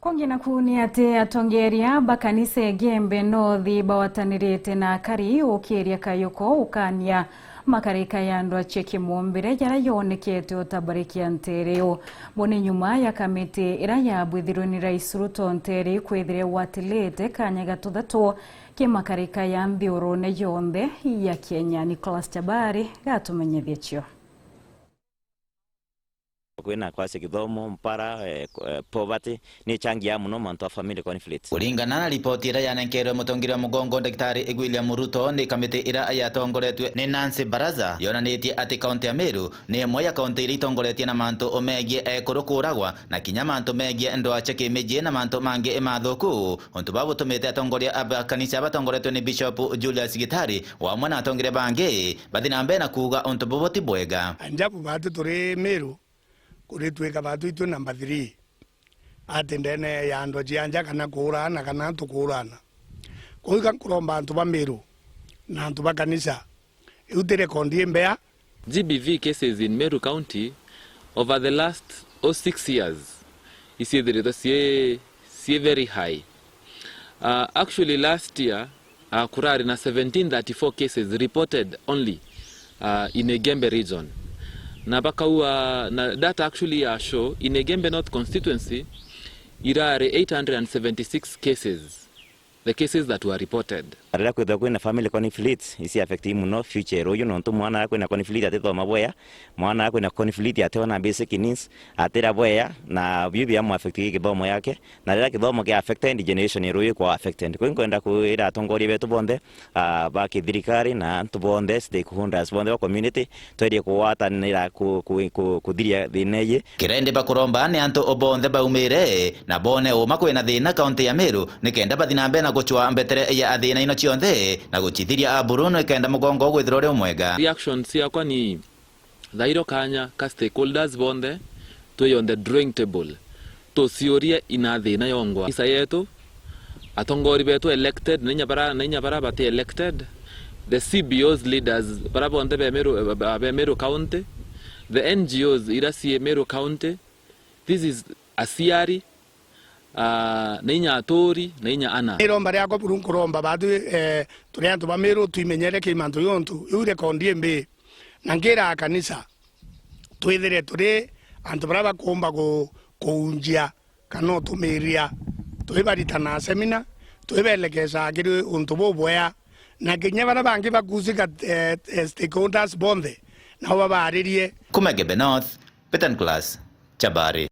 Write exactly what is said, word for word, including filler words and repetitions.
Kungi naku ni ati atongeria ba kanisa Igembe North bawatanirite na akari ukiria kayuko ukania makarika ya ndwa cia kimumbire jaria yonekete utabarikia ntere iu. Bo ni nyuma ya kamiti iria yabwithirwe ni Rais Ruto ntere iu kwithire watilite kanya ga tuthatu ki makarika ya nthiurune yonthe ya Kenya. Nicholas Chabari gatumenyithie cio. Kwina kwasi kithomo, mpara, eh, ko-, eh, poverty, ni changia muno mantu a family conflict. Kuringana na ripoti iria yanenkerwe mutongeria wa mugongo Daktari William Ruto ni kamiti iria yatongoretue ni Nancy Baraza, yonanitie ati kaunti ya Meru ni imwe ya kaunti iria itongoretie na mantu megie ekuru kuragwa na kinya mantu megie ndoa cia kimiji na mantu mangi mathuku. Untu bau butumite atongoria a kanisa batongoretwe ni Bishop Julius Gitari, o amwe na atongeria bangi, bathi na mbere na kuuga untu bubu ti bwega. Anja bubati turi Meru, kuritwika batu itwi namba three ati ndene ya andu cia nja kana kuurana kana tukuurana. Kwou ika nkuromba antu ba Meru na antu ba kanisa, iu ti rekondi imbea. G B V cases in Meru County over the last, oh, six years, iciithiritwe cii, cii very high. Uh, actually, last year, uh, kurari na seventeen thirty-four cases reported only, uh, in Igembe region. Na bakaua, na data actually ya show, in Igembe North constituency, irari eight hundred and seventy-six cases, the cases that were reported. Riria kwithirwa kwina family conflict, ici affect muno future ya ruyu, nontu mwana aria kwina conflict atithoma bwea, mwana aria kwina conflict ationa basic needs, atira bwea, na biu biamu affect githomo yake, na riria githomo kia affected, generation ya ruyu ikwa affected. Kwou nkwenda kwira atongoria betu bonthe, ah, ba kithirikari na antu bonthe, stakeholders bonthe ba community, twerie kugwatanira ku-, ku-, ku-, kuthiria thina iji. Kiria indi bakuromba ni antu o bonthe baumire na bone uma kwina thina kaunti ya Meru, nikenda bathi na mbere na gucwa mbetere ya thina ino cionthe na gucithiria aburu, nikenda mugongo gwithirwa uri umwega. Reaction ciakwa ni thairo kanya ka stakeholders bonthe twi on the drawing table, tuciurie ina thina yongwa isa yetu, atongori betu elected, na inya bara, na inya bara bati elected, the C B Os leaders bara bonthe be Meru, be Meru County, the N G Os ira cii Meru County, this is aciari, ah, na inya aturi, na inya ana. Iromba riakwa buru nkuromba batu, eh, turi antu ba Meru twimenyere ki mantu yontu, iu rekondi imbi. Na ngira kanisa, twithire turi antu baria bakumba ku-, kuunjia kana utumiria, twibarita na semina, twibelekesa kiri untu bubwea, na kinya baria bangi bakusika, eh, eh, stakeholders bonthe, nao babaaririe. Kuma Igembe North, Peter Nicholas, Chabari.